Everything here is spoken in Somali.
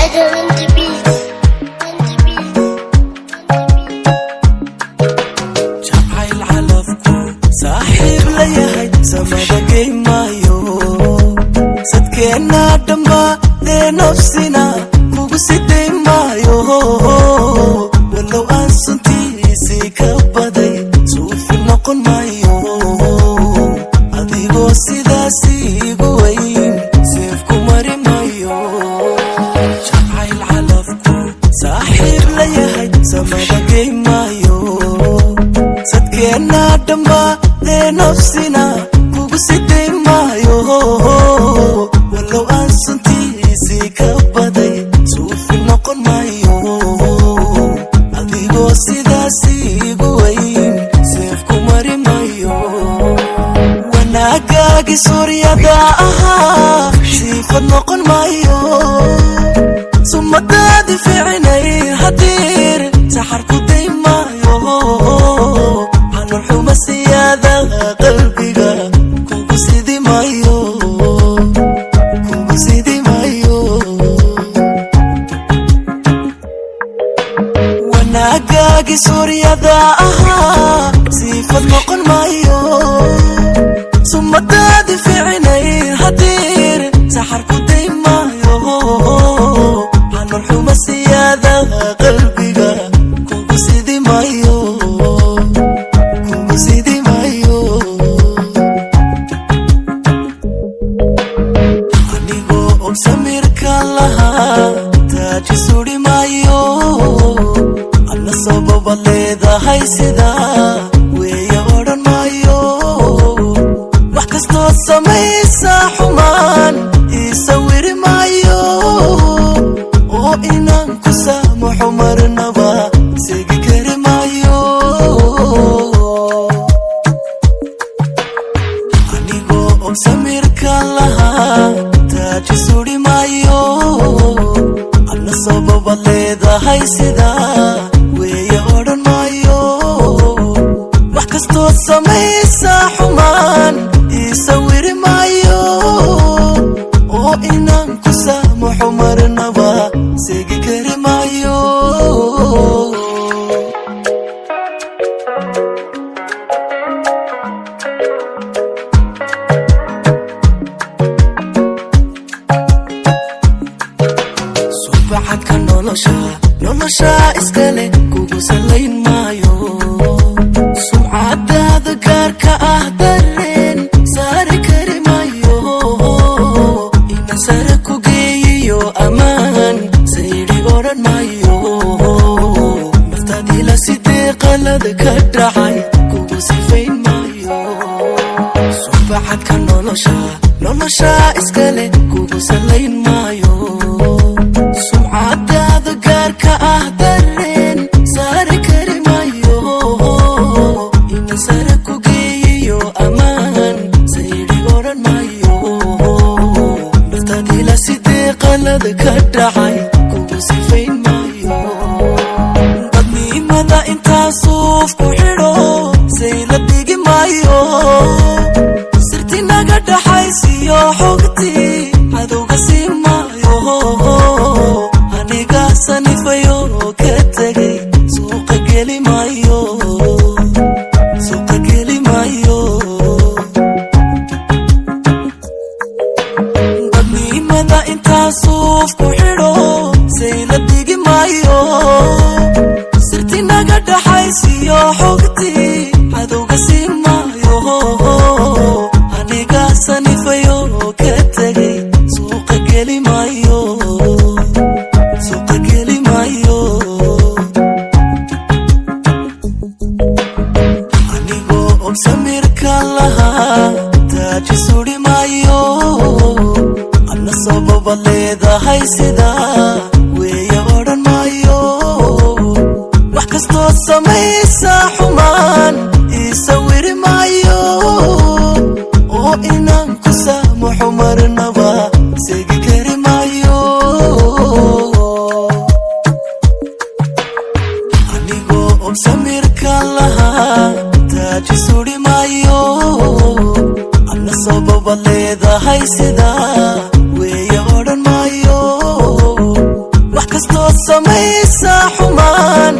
Edelin the beat. In the beat. Jacayl calafku saaxiib la yahay samada gey maayo, sadkeenna dhammaadee nafsina kugu siday maayo. Walow aan suntiisii ka baday, suufi noqon maayo. Adigoo sidaas iigu weyn, seef ku mari maayo. Jacayl calafku saaxiib la yahay samada gey maayo, sadkeenna dhammaadee nafsina kugu siday maayo. Walow aan suntiisii ka baday, suufi noqon maayo. Adigoo sidaas iigu weyn, seef ku mari maayo. Wanaagaagii suuryada ahaa siifad noqon maayo. Sumadaadi fiicnay hadiir saxar ku day maayo. Xanur xuma siyaada qalbiga kugu sidi maayo, kugu sidi maayo. Wanaagaagii suuryada ahaa siifad noqon maayo. Sumadaadi fiicnay hadiir saxar ku day maayo. Xanur xuma siyaada qalbiga kugu sidi maayo, kugu sidi maayo. Anigoo og samirka lahaa taaji suri maayo. Alla sababad leedahay sidaa weeye odhan maayo. Wax kastood samaysa xumaan ii sawiri maayo, oo inaan ku saamaxo marnaba segi kari maayo. Anigoo og samirka lahaa taaji suri maayo. Alla sababad leedahay sidaa weeye odhan maayo. Wax kastood samaysa xumaan ii sawiri maayo, oo inaan ku saamaxo marnaba segi kari maayo. Subacadka nolosha, nolosha iskale kugu salayn maayo. Sumcadaada gaarka ah dareen saari kari maayo. Ina sare ku geeyiyo ammaan sayidhi odhan maayo. Naftaadila sidee qalad ka dhacay kugu sifayn maayo. Subacadka nolosha, nolosha iskale kugu salayn maayo. Sumcadaada gaarka ah dareen saari kari maayo. Ina sare ku geeyiyo ammaan sayidhi odhan maayo. Naftaadila sidee qalad ka dhacay kugu sifayn maayo. Dadnimada intaa suuf ku xidho sayla dhigi maayo. Sirti naga dhaxaysiyo xogtii cadowga sii maayo. Aniga sanifayo ka tegay suuqa geli maayo, suuqa geli maayo. Dadnimada intaa suuf ku xidho sayla dhigi maayo. Sirti naga dhaxaysiyo xogtii cadowga sii maayo. Aniga sanifayo ka tegay suuqa geli maayo, suuqa geli maayo. Anigoo og samirka lahaa taaji suri maayo. Alla sababad leedahay sidaa weeye odhan maayo. Wax kastood samaysa xumaan ii sawiri maayo, oo inaan ku saamaxo marnaba segi kari maayo. Anigoo og samirka lahaa taaji suri maayo. Alla sabab Sababaad leedahay, sidaa weeye odhan maayo. Wax kastood samaysaa xumaan.